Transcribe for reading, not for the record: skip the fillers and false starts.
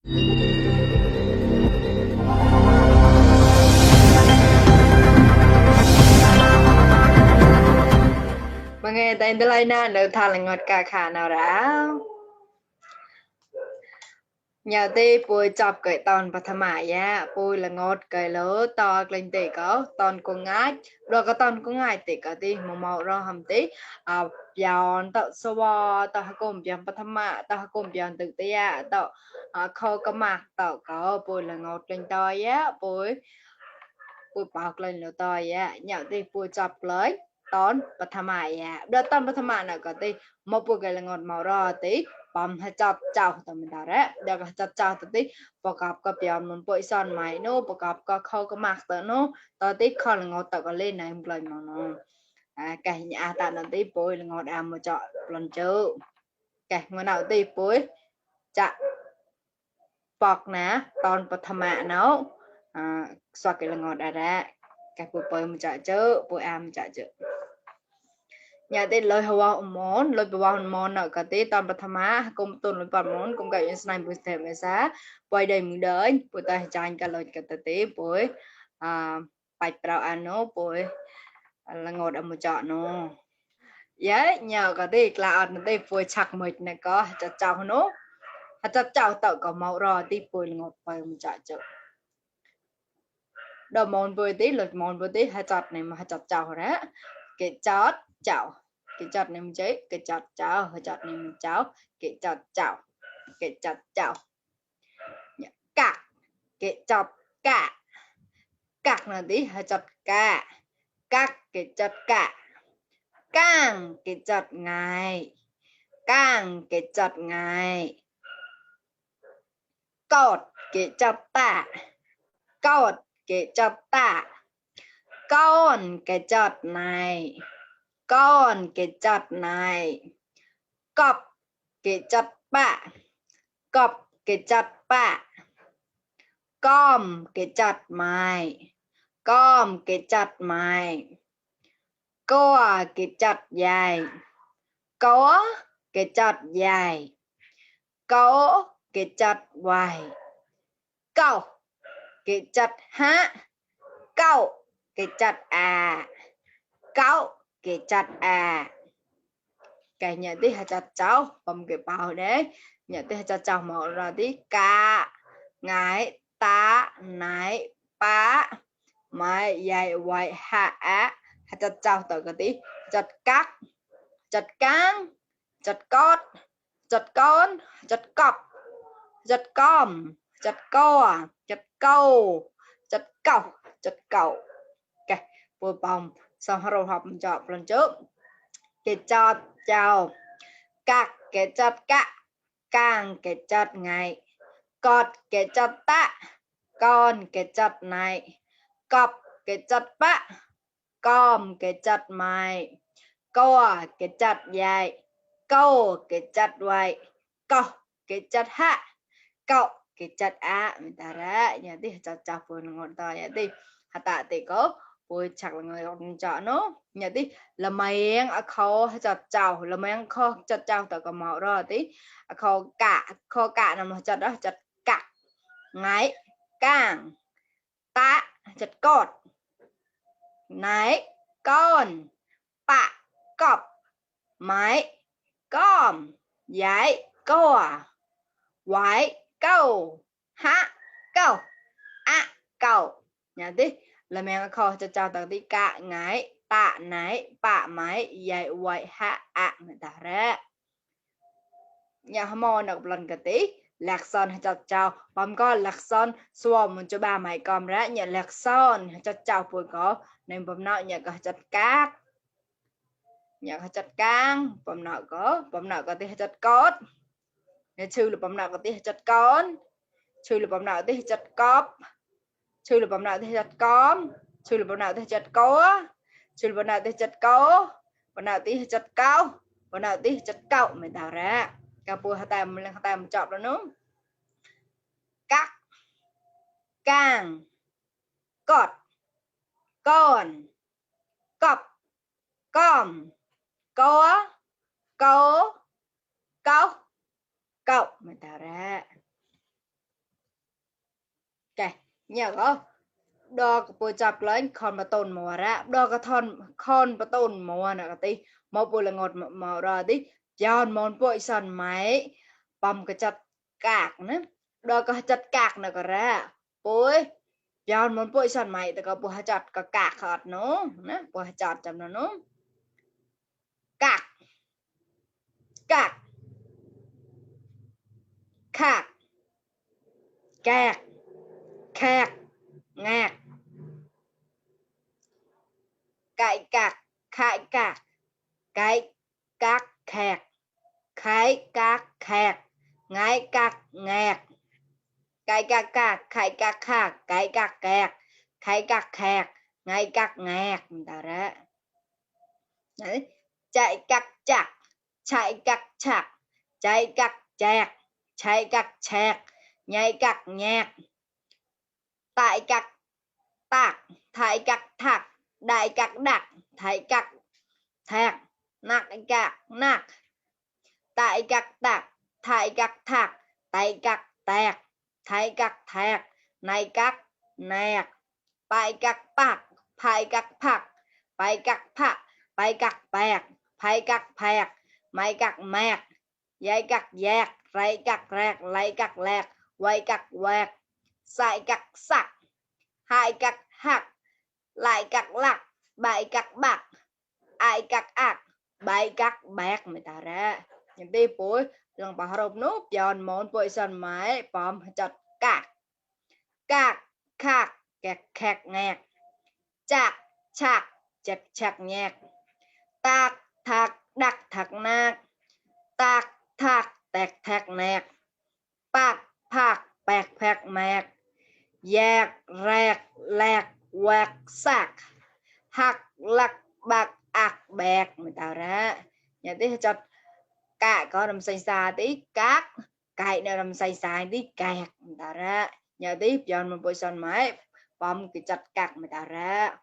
Mga tay dalay na lo thalangot ka kha nào đã nhà tê bùi chọc cái tòn bát thama ya bùi là ngọt cái lỡ to lên tê có tòn con ngái rồi có tòn con ngái tê có tê màu màu rồi hầm tê giòn tạo sô tạo cùng giòn bát thama tạo cùng giòn tự tê ya tạo khâu cái mặt tạo có bùi là ngọt lên to ya bùi bùi bọc lên lỡ to ya nhà tê bùi chọc lấy tòn bát thama ya đó tòn bát thama nào có tê một bùi cái là ngọt màu rồi tê bomให้จับเจ้าตัวมันได้แล้วเดี๋ยวก็จับเจ้าตัวที่ประกอบกับเปลี่ยนมันป่วยซ่อนไหมโน่ประกอบก็เข้าก็มักตัวโน่ตอนที่เขางอตัวก็เล่นในมันเลยมันน้องไก่ยาตาตอนที่ป่วยงอดมาเจาะปลนเจอไก่เมื่อnàoที่ป่วยจะปอกนะตอนปฐมะเนาะสวัสดิ์งอได้แล้วไก่ป่วยมันจะเจอป่วยมันจะเจอnhà tên lời hào món lời bảo món ở cái tết toàn bát thama cùng tuần lời bảo món cùng cái những này buổi thèm ngày sáng quay đây mình đợi buổi ta chán cả lời cái tết buổi bạch bảo ăn nó buổi là ngồi ở một chợ nó giá nhờ cái tết là ăn tết buổi chặt mệt này có chặt chào nó chặt chào tạo có màu rồi tết buổi ngồi quay một chợ đồ món buổi tết lời món buổi tết hai chặt này mà chặt chào đó cái chót chào cái chọt này mình chế cái chọt chào cái chọt này mình cháo cái chọt chào cái chọt chào cả cái chọt cả cạc là tí hơi chọt cả các cái chọt cả càng cái chọt ngày càng cái chọt ngày cột cái chọt tạ cột cái chọt tạ con cái chọt này con cái chọt này cọp cái chọt bạ cọp cái chọt bạ com cái chọt mày com cái chọt mày co cái chọt dài có cái chọt dài có cái chọt hoài câu cái chọt há câu cái chọt câu cái chặt cái nhà tí hạt chặt cháu bầm cái bào đấy nhà tí hạt chặt cháu mở ra tí cá ngái tá nái pá mai dài hoài hạ hạt chặt cháu tới cái tí chặt cắt chặt cán chặt cót chặt con chặt cọp chặt com chặt co chặt câu chặt cẩu chặt cẩu cái vừa bồng xong rồi học mình chọn lần trước cái chọt chào cạc cái chọt cạ càng cái chọt ngày cọt cái chọt tạ con cái chọt này cọp cái chọt bạ com cái chọt mày co cái chọt dài câu cái chọt hoài câu cái chọt hạ cậu cái chọt mình ta ra nhà tí chọt chào vừa ngọn to nhà tí hạ tạ tí có ôi chắc là người còn chọn nó nhà tí là mày ăn kho chặt chào là mày ăn kho chặt chào tao có màu rồi tí kho cả nằm chặt đó chặt cả ngái càng tạ chặt cọt nái con bạ cọp máy com giấy co quái câu há câu câu nhà tí là mẹ ăn kho cho chào tao tí cả ngái tạ nái bạ máy dài hoài hạ người ta ra nhà mò nọc lần cái tí lạc son cho chào bấm có lạc son xua một cho ba mày con ra nhà lạc son cho chào vừa có nên bấm nọ nhà có chặt cát nhà có chặt cang bấm nọ có tí chặt cốt nhà chư là bấm nọ có tí chặt con chư là bấm nọ tí chặt cóp chư là bấm nọ tí chặt con chư là bấm nọ tí chặt có chư là bấm nọ tí chặt có bấm nọ tí chặt cao bấm nọ tí chặt cậu mình tạo ra cà pua hạt tam chọp đó nó cắt càng cọt con cọp com có câu câu cậu mình tạo ra nhớ có đo cái bùi chập lên con bà tôn mùa ra đo cái thon con bà tôn mùa nè cái tí một bùi là ngọt màu ra tí giòn món bùi sần máy bầm cái chặt cạc nữa đo cái chặt cạc nè cái ra bùi giòn món bùi sần máy thì có bùi chặt cái cạc hạt nó nè bùi chặt chầm nó cạc cạc khạc kẹt khẹt ngạc cãi cạc khai cạc cái các khẹt khai các khẹt ngái các ngẹt cái các cạc khai các khạc cái các kẹt khai các khẹt ngay các ngẹt ta ra đấy chạy các chặt chạy các chặt chạy các chẹt chạy các chẹt nhảy các nhẹt tại các tạc thái các thạc đại các đặc thái các thạc nạc các nạc tại các tạc thái các thạc tại các tẹt thái các thẹt này các nẹt tại các bạc thái các phạc tại các phạc tại các bẹt thái các phẹt mày các mẹt dây các dẹt rây các rẹt lấy các lẹt quay các quẹt sai các sặc hai các hạc lại các lạc bảy các bạc ai các ạc bảy các bạc người ta ra những tí bối lần bà hộp nút giòn món bội sân máy bóm chặt cạc khạc kẹt khẹt nghẹt chạc chạc chạc chạc nhẹt tạc thạc đặc thạc nạc tạc thạc tẹt thạc nẹt bạc phạc bẹt phẹt mẹt dẹt rẹt lẹt quẹt sạc hạc lạc bạc ạc bẹt người ta ra nhà tí cho cả có nằm xay xa tí cát cài nó nằm xay xa tí kẹt người ta ra nhà tí giòn một bữa sân máy bom cái chặt cạc người ta ra